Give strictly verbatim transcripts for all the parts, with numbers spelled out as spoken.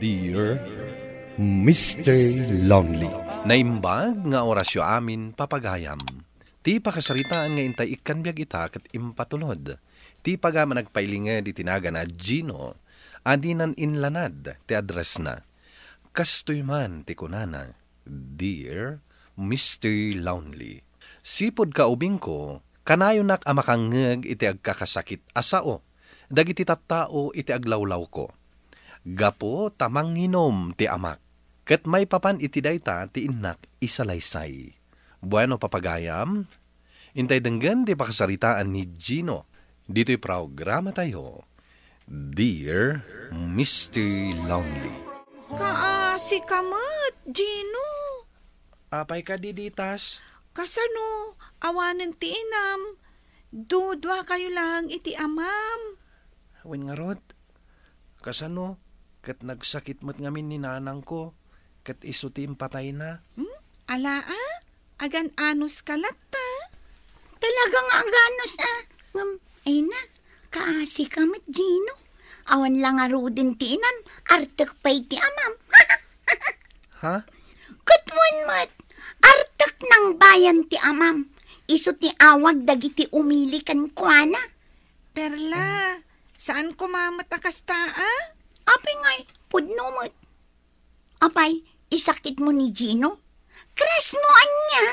Dear Mister Lonely. Naimbag nga orasyo amin, papagayam. Ti pakasaritaan nga intay ikkan biag ita ket impatulod. Ti pagaman agpailinged iti nagana Gino, a dinan inlanad ti addressna. Kastoy man ti kunana, "Dear Mister Lonely, sipud kaubingko, kanayonak a makangngeg iti agkakasakit a sao dagiti tattao iti aglawlawko. Gapu ta manginom ti amak, ket maipapan iti dayta ti innak isalaysay." Bueno, papagayam, intay denggen ti pakasaritaan ni Gino ditoy programatayo, Dear Mister Lonely. Kaasi ka met, Gino. Apay kadi, Ditas? Kasano, awanen ti inam? Dudua kayo lang iti amam. Wen ngarud, kasano, ket nagsakit met ngamin ni nanangko, ket isu ti impatayna. Hmm? Ala a? Agan-anos ka latta? Talaga nga aganus a. Ngem, ay na, kaasi ka met, Gino. Awan la ngaruden ti inam, artek pay ti amam. Ha? Ket wen met, artek nangbayan ti amam. Isu ti awag dagiti umili kenkuana. Perla, saan koma met a kasta a? Apay ngay, pudno met. Apay, isakit mo ni Gino? Crush mo ania?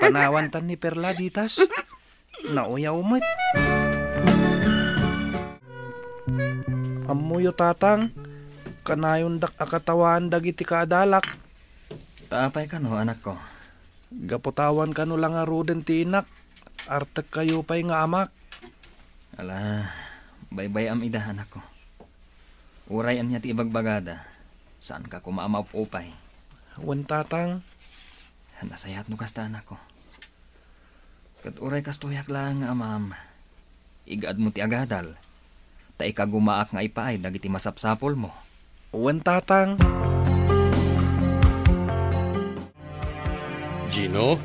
Panawantan ni Perla, Ditas. Nauyaw met. Ammoyo, Tatang, kanayondak a katawaan dagiti kaadalak. Ta apay kano, anakko? Gapu ta awan kano la ngaruden ti inak, artek kayo pay nga amak. Ala, baybay-am ida, anakko. Uray ania ti ibagbagada, saanka koma a maupupay. Wen, Tatang. Nasayaat no kasta, anakko. Ket uray kastoyak laeng nga amam, igaadmo ti agadal, ta ikagumaak nga ipaay dagiti masapsapulmo. Wen, Tatang. Gino,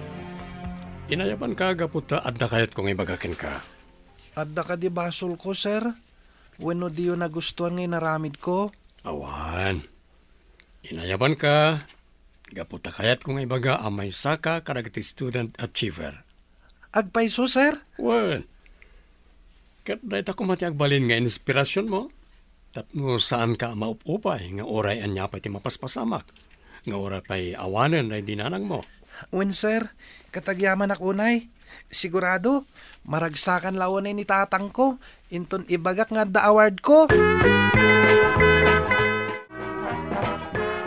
inayabanka gapu ta adda kayatko nga ibaga kenka. Adda kadi basolko, sir? Wenno diyo nagustuan nga inaramidko? Awan. Inayabanka gapu ta kayatko nga ibaga a maysaka kadagiti student achiever. Agpayso, sir? Wen. Ket dayta koma ti agbalin nga inspirasionmo. Tapno saanka a maup-upay nga uray ania pay ti mapaspasamak, nga uray pay awanen daydi nanangmo. Wen, sir, ket agyamanak unay. Sigurado, maragsakan la unay ni tatangko inton ibagak nga adda awardko.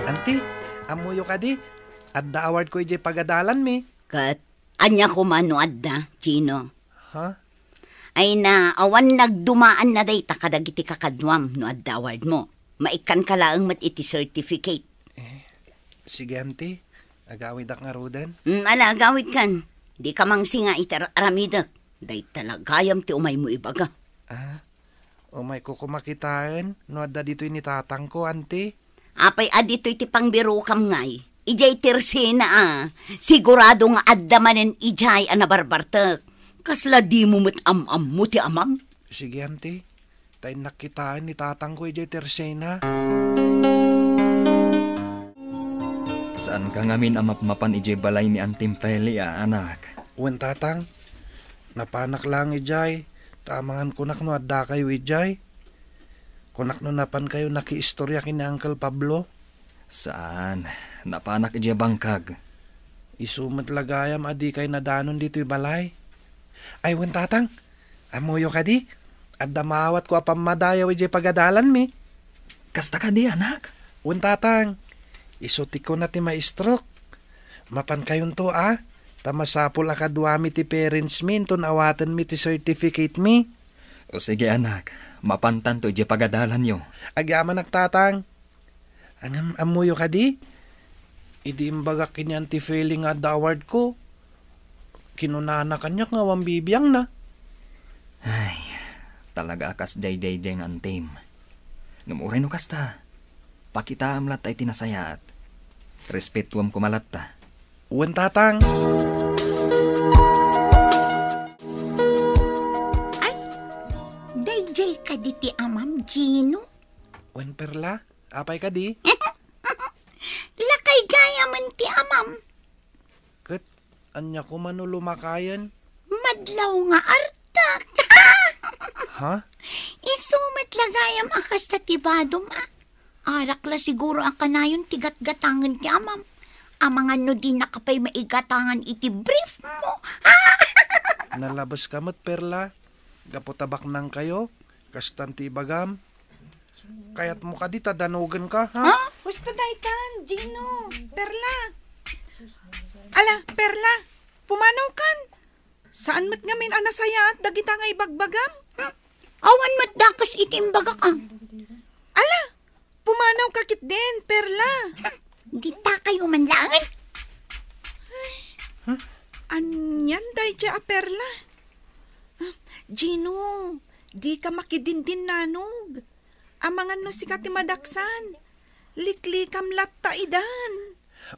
Anti, ammoyo kadi, adda awardko idiay pagadalanmi. Ket ania koma no adda, Gino? Ha? Ay na, awan nagdumaanna dayta kadagiti kakaduam no adda awardmo. Maikkanka laeng met iti certificate. Eh, sige, anti. Agawidak ngaruden. Mm, ala, agawidkan. Dika mangsinga iti ar-, aramidek. Dayta la gayam ti umaymo ibaga. Ah, umayko koma kitaen no adda ditoy ni tatangko, anti. Apay a ditoy ti pangbirokam ngay? Idiay tersena a. Sigurado nga adda manen idiay a nabarbartek. Kasla dimo met am-ammo ti amam? Sige, anti. Ta innak kitaen ni tatangko idiay tersena. Saanka ngamin a mapmapan idiay balay ni Antim Feli a, anak? Wen, tatang. Napanak laeng idiay, ta amangan kunak no addakayo idiay. Kunak no napankayo nakiistorya ken ni Uncle Pablo. Saan, napanak idiay bangkag. Isu met la gayam a dikay nadanon ditoy balay. Ay, wen, tatang, ammoyo kadi, adda maawatko a pammadayaw idiay pagadalanmi. Kasta kadi, anak? Wen, tatang, isu ti kuna ti maestrok. Mapankayonto a, ta masapul a kaduami ti parentsmi inton awatenmi ti certificatemi. O sige, anak, mapantanto idiay pagadalanyo. Agyamanak, tatang. Ngem ammoyo kadi? Idi imbagak ken ni Auntie Feli nga adda awardko, kinunana kaniak nga awan bibiangna. Ay, talaga a kas daydiay nga antim. Ngem uray no kasta, pakitaam latta iti nasayaat. Respetuam koma latta. Wen, tatang. Ay, daydiay kadi ti amam, Gino? Wen, Perla, apay kadi? Lakay gayamen ti amam. Ket ania koma no lumakayen? Madlaw nga artak. Ha? Isu met la gayam a kasta ti badom, a. Arak la siguro a kanayon ti gatgatangen ti amam. Amangan no dinaka pay maigatangan iti brief mo. Nalabeska met, Perla. Gapu ta baknangkayo, kastan ti ibagam. Kayatmo kadi ta danogenka, ha? Ha? Husto daytan, Gino. Perla. Ala, Perla, pumanawkan. Saan met ngamin a nasayaat dagita nga ibagbagam? Hmm? Awan met dakes iti imbagak, a. Ala, pumanawka ketdin, Perla. Hmm? Ditakayo man laengen. Hmm? Anian dayta a Perla? Ah, Gino, dika makidindinnanog. Amangan no sika ti madaksan. Liklikam latta idan.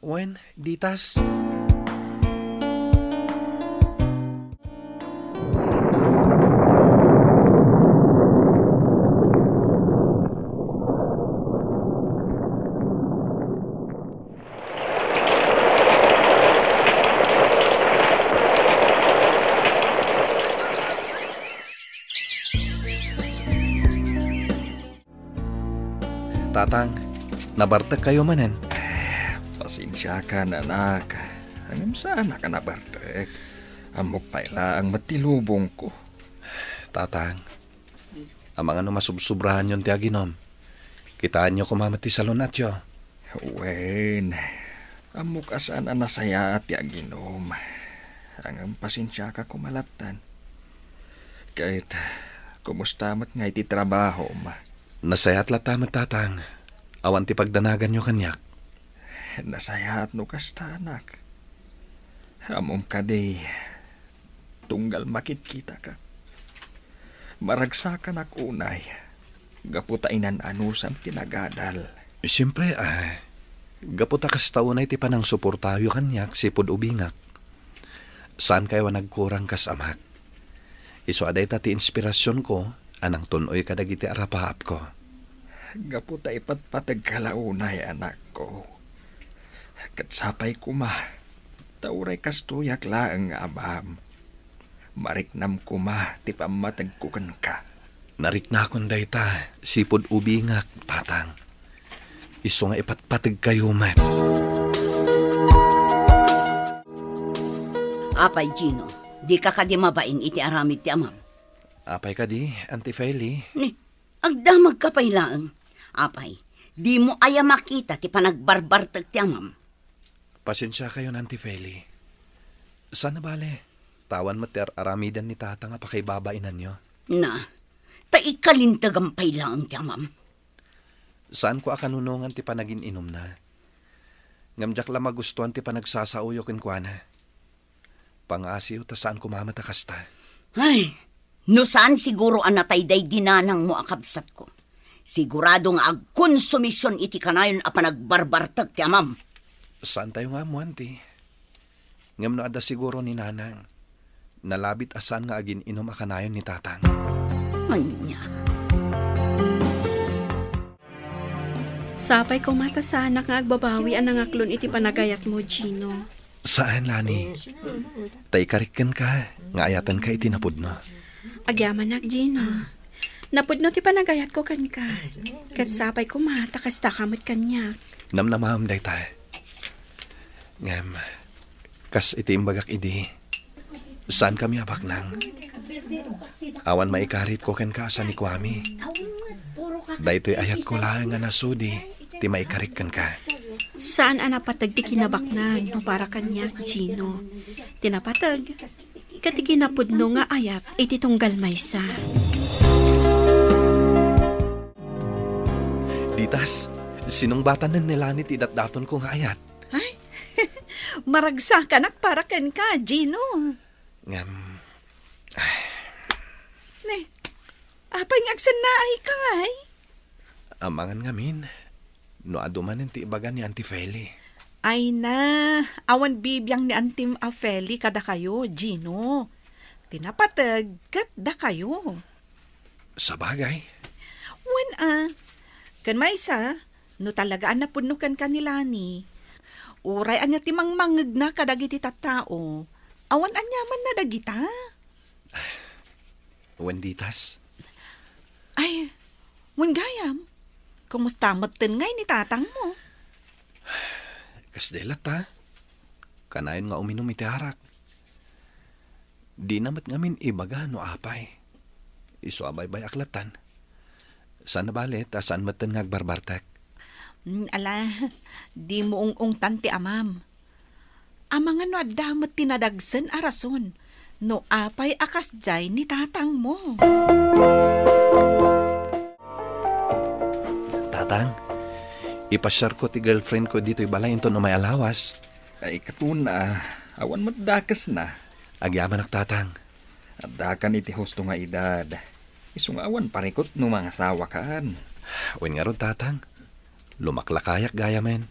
Wen, ditas. Tatang, nabartekkayo manen? Pasensiakan, anak. Ngem saanak a nabartek. Ammok pay laeng met ti lubongko. Tatang, amangan no masubsobrahanyon ti aginom. Kitaenyo koma met ti salun-atyo. Wen, ammok a saan a nasayaat ti aginom. Ngem pasensiaka koma lattan. Ket, kumusta met ngay ti trabahom? Nasayaat latta met, Tatang. Awan ti pagdanaganyo kaniak. Nasayaat no kasta, anak. Ammom kadi, tunggal makitkitaka, maragsakanak unay, gapu ta inan-anusam ti nagadal. Siempre, a. Gapu ta kasta unay ti panangsuportayo kaniak sipud ubingak. Saankayo a nagkurang kas amak. Isu a dayta ti inspirasionko a nangtun-oy kadagiti arapaapko. Gapu ta ipatpategka la unay, anakko. Ket sapay koma, ta uray kastoyak laeng nga amam, mariknam koma ti pammategko kenka. Nariknakon dayta, sipud ubingak, Tatang. Isu nga ipatpategkayo met. Apay, Gino, dika kadi mabain iti aramid ti amam? Apay kadi, Auntie Feli? Ni, agdamagka pay laeng. Apay, dimo aya makita ti panagbarbartek ti amam? Pasensiakayon, Auntie Feli. Saan a bale, ta awan met ti ar-aramiden ni Tatang a pakaibabainanyo. Na, ta ikalintegam pay laeng ti amam. Saanko a kanunongan ti panagin-inumna. Ngem diak la magustuan ti panagsasaoyo kenkuana. Pangngasiyo ta saan koma met a kasta. Ay, no saan siguro a natayday dinanangmo a kabsatko, sigurado nga agkonsumision iti kanayon a panagbarbartek ti amam. Saantayo nga ammo, Auntie. Ngem no adda siguro ni Nanang, nalabit a saan nga agin-inum a kanayon ni Tatang. Ania? Sapay koma ta saanak nga agbabawi a nangaklon iti panagayatmo, Gino. Saan, Lani. Ta ikarik kenka nga ayatenka iti napudno. Agyamanak, Gino. Napudno ti panagayatko kenka. Ket sapay koma ta kastaka met kaniak. Namnamaem dayta. Ngem, kas iti imbagak idi, saankami a baknang. Awan maikaritko kenka a sanikuami. Daytoy ayatko laeng a nasudi ti maikarik kenka. Saan a napateg ti kinabaknang no para kaniak, Gino. Ti napateg, ket ti kinapudno nga ayat iti tunggal maysa. Ditas, sinungbatanen ni Lani ti datdatonko nga ayat. Ay, maragsakanak para kenka, Gino. Ngem, ay. Ne, apay nga agsannaayka, ay? Amangan ngamin, no adu manen ti ibaga ni Auntie Feli. Ay na, awan bibiang ni Antim a Feli kadakayo, Gino. Ti napateg ket dakayo. Sabagay. Wen a, Ken maysa, no talaga a napudno kenka ni Lani, uray ania ti mangmangngegna kadagiti tattao, awan aniamanna dagita. Wen ditas. Ay, wen gayam, kumusta metten ngay ni tatangmo? Kasdiay latta. Kanayon nga uminum iti arak. Dina met ngamin ibaga no apay. Isu a baybay-ak lattan. Saan a bale, ta saan metten nga agbarbartek. Mm, ala, dimo ung-ungtan ti amam. Amangan no adda met ti nadagsen a rason no apay a kasdiay ni tatangmo. Tatang, ipasiarko ti girlfriend ko ditoy balay inton umay a lawas. Ay, katuna, awan met dakesna. Agyamanak, Tatang. Addakan iti husto nga edad. Isu nga awan parikut no mangasawakan. Wen ngarud, Tatang. Lumaklakayak gayamen.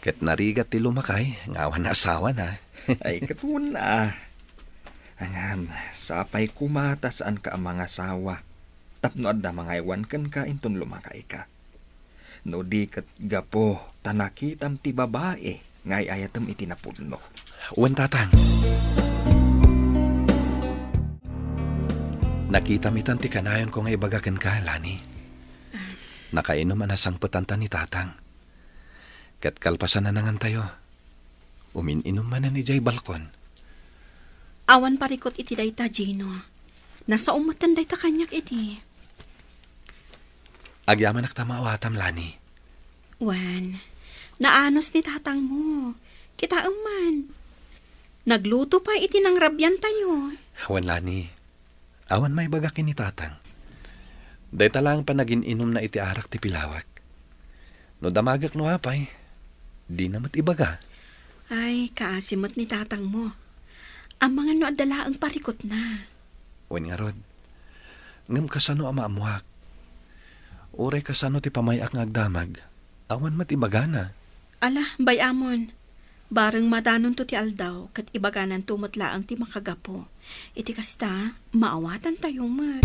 Ket narigat ti lumakay nga awan asawana. Ay, katuna. Ngem, sapay koma ta saanka a mangasawa tapno adda mangaywan kenka inton lumakayka. No di ket gapu ta nakitam ti babai nga ay-ayatem iti napudno. Wen, Tatang. Nakitam itan ti kanayonko nga ibaga kenka, Lani. Nakainum a nasangpetanta ni Tatang. Ket kalpasan a nangantayo, umin-inum manen idiay balkon. Awan parikut iti dayta, Gino. Nasaom metten dayta kaniak idi. Agyamanak ta maawatam, Lani. Wen, naanus ni tatangmo. Kitaem man. Nagluto pay iti nangrabiantayo. Wen, Lani. Awan maibaga ken ni Tatang. Dayta laeng panagin-inumna iti arak ti pilawek. No damagek no apay, dina met ibaga. Ay, kaasi met ni tatangmo. Amangan no adda laeng parikutna. Wen ngarud, ngem kasano a maammuak? Uray kasano ti pamay-ak nga agdamag, awan met ibagana. Ala, bay-amon. Bareng madanonto ti aldaw, ket ibagananto met laeng ti makagapu. Iti kasta, maawatantayo met.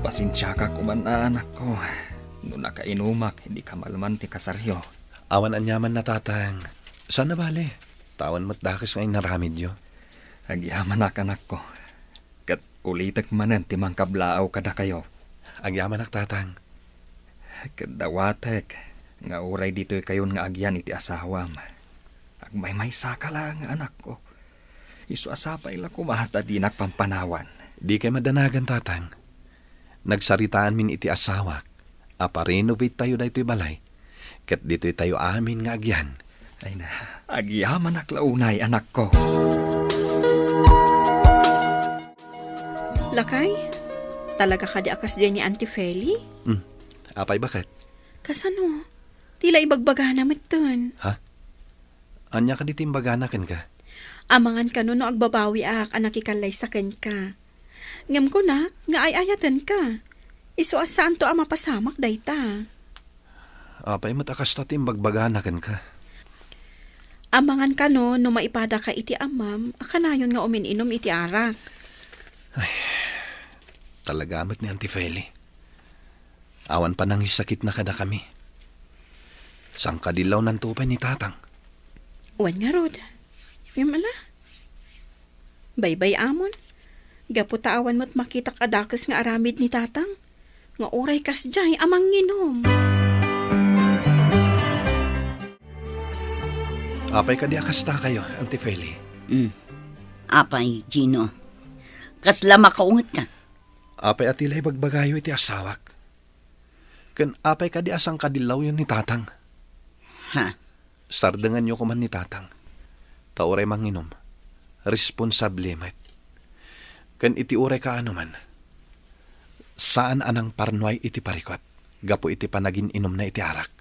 Pasensiaka koman, anakko, no nakainumak idi kamalman ti kasaryo. Awan aniaman, Tatang. Saan a bale, ta awan met dakes nga inaramidyo. Agyamanak, anakko. Ket ulitek manen ti mangkablaaw kadakayo. Agyamanak, Tatang. Ket dawatek nga uray ditoykayon nga agyan iti asawam, agmaymaysaka laeng nga anakko. Isu a sapay la koma ta dinak pampanawan. Dikay madanagan, Tatang. Nagsaritaanmin iti asawak a pa-renovate tayo daytoy balay, ket ditoy tayo amin nga agyan. Ay na, agyamanak la unay, anakko. Lakay, talaga kadi a kasdiay ni Auntie Feli? Hmm. Apay, baket? Kasano? Ti la ibagbagana metten. Ha? Ania kadi ti imbagana kenka? Amangan kano no agbabawiak a nakikallaysa kenka. Ngem kunak nga ay-ayatenka. Isu a saanto a mapasamak dayta. Apay met a kasta ti imbagbagana kenka? Amangan kano no maipadaka iti amam a kanayon nga umin-inum iti arak. Ay, talaga met ni Auntie Feli. Awan panangisakitna kadakami. Sangkadillawnanto pay ni Tatang. Wen ngarud. Ngem ala? Baybay-amon. Gapu ta awan met makitak a dakes nga aramid ni Tatang, nga uray kasdiay a manginum. Apay kadi a kastakayo, Auntie Feli? Hmm. Apay, Gino? Kasla makaungetka? Apay a ti la ibagbagayo iti asawak? Ken apay kadi a sangkadillawyo ni Tatang? Ha? Sardenganyo koman ni Tatang. Ta uray manginum, responsable met. Ken iti uray kaano man, saan a nangparnuay iti parikut gapu iti panagin-inumna iti arak.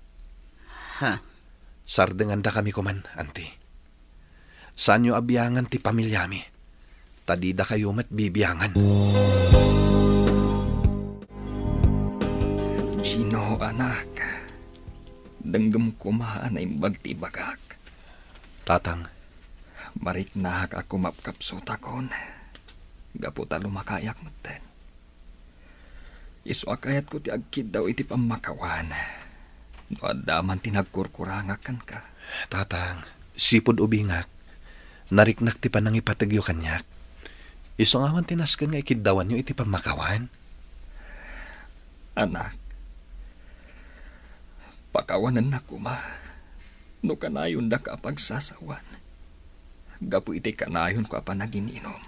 Ha? Sardengandakami koman, Auntie. Saanyo a biangan ti pamiliami, ta didakayo met bibiangan. Gino, anak, denggem koma a naimbag ti ibagak. Tatang. Mariknak a kumapkapsutakon, gapu ta lumakayak metten. Isu a kayatko ti agkiddaw iti pammakawan. No adda man ti nagkurkurangak kenka. Tatang, sipud ubingak, nariknak ti panangipategyo kaniak. Isu nga awan ti nasken nga ikiddawanyo iti pammakawan. Anak, pakawanennak koma no kanayondaka a pagsasawan gapu iti kanayonko a panagin-inom.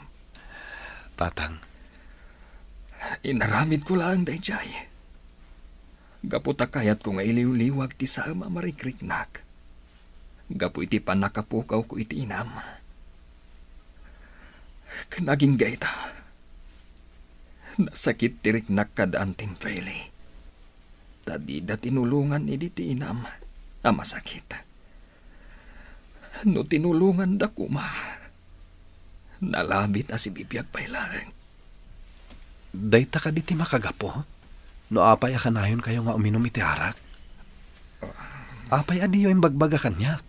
Tatang. Inaramidko laeng daydiay gapu ta kayatko nga iliwliwag ti saem a marikriknak gapu iti pannakapukawko iti inam. Ken agingga ita, nasakit ti riknak kad Antim Feli, ta dida tinulongan idi ti inam a masakit. No tinulonganda koma, nalabit a sibibiag pay laeng. Dayta kadi ti makagapu no apay a kanayonkayo nga uminum iti arak? Apay a diyo imbagbaga kaniak?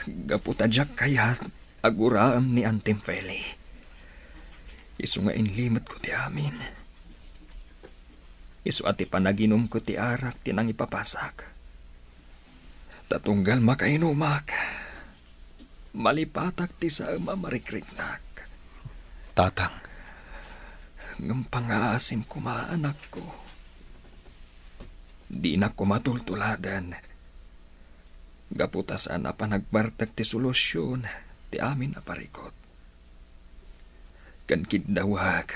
Gapu ta diak kayat a guraem ni Antim Feli. Isu nga inlimetko ti amin. Isu a ti panaginumko ti arak ti nangipapasak. Ta tunggal makainumak, malipatak ti saem a marikriknak. Tatang. Ngem pangngaasim koma, anakko. Dinak koma tultuladen. Gapu ta saan a panagbartek ti solusion ti amin a parikut. Ken kiddawak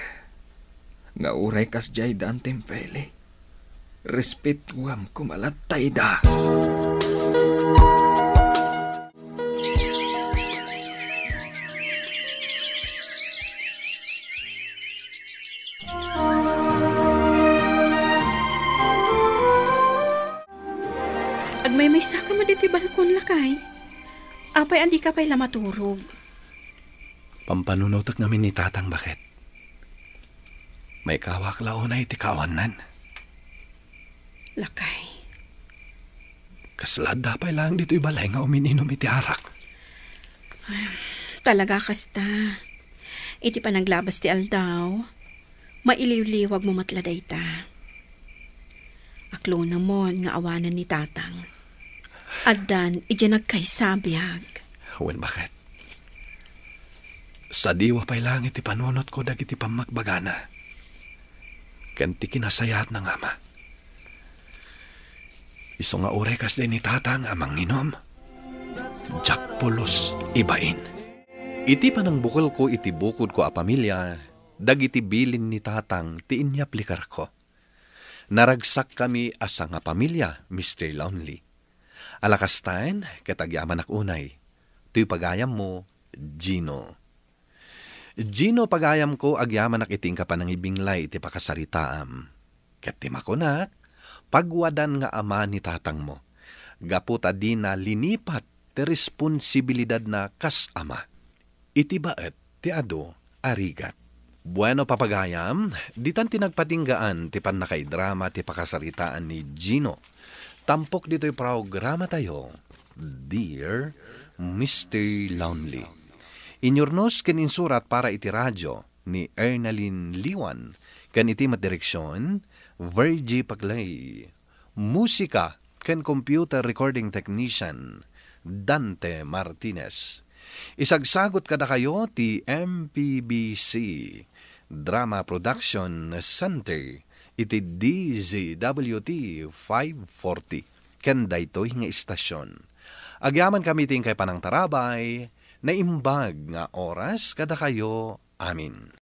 nga uray kasdiay da Antim Feli, respetuam koma latta ida. Agmaymaysaka met iti balkon, lakay. Apay a dika pay la maturog? Pampanunotek ngamin ni Tatang, baket. Maikawak la unay iti kaawannan. Lakay. Kasla adda pay laeng ditoy balay nga umin-inum iti arak? Ay, talaga kasta. Iti panaglabas ti aldaw, mailiwliwagmo met la dayta. Aklonemon nga awanen ni Tatang. Addan idiay nagkaysa a biag. Wen, baket. Sadiwa pay laeng iti panunotko dagiti pammagbagana ken ti kinasayaatna nga ama. Isu nga uray kasdiay ni Tatang a manginum, diak pulos ibain. Iti panangbukelko iti bukodko a pamilia, dagiti bilin ni Tatang ti inyaplikarko. Naragsakkami a sangapamilia, Mister Lonely. Alakastay ket agyamanak unay, toy pagayammo, Gino. Gino, pagayamko, agyamanak iti inka panangibinglay iti pakasaritaam. Ket ti makunak, pagwadan nga ama ni tatangmo, gapu ta dina linipat ti responsibilidadna kas ama. Iti baet ti adu a rigat. Bueno, papagayam, ditan ti nagpatinggaan ti pannakaidrama ti pakasaritaan ni Gino. Tampok ditoy programatayo, Dear Mister Lonely. Inyurnos ken insurat para iti radio ni Ernalyn Liwan, ken iti met direksion, Virgie Paclay. Musika ken computer recording technician, Dante Martinez. Isagsagut kadakayo ti M P B C Drama Production Center iti D Z W T five forty ken daytoy nga istasyon. Agyamankami ti inkay panangtarabay, naimbag nga oras kadakayo amin.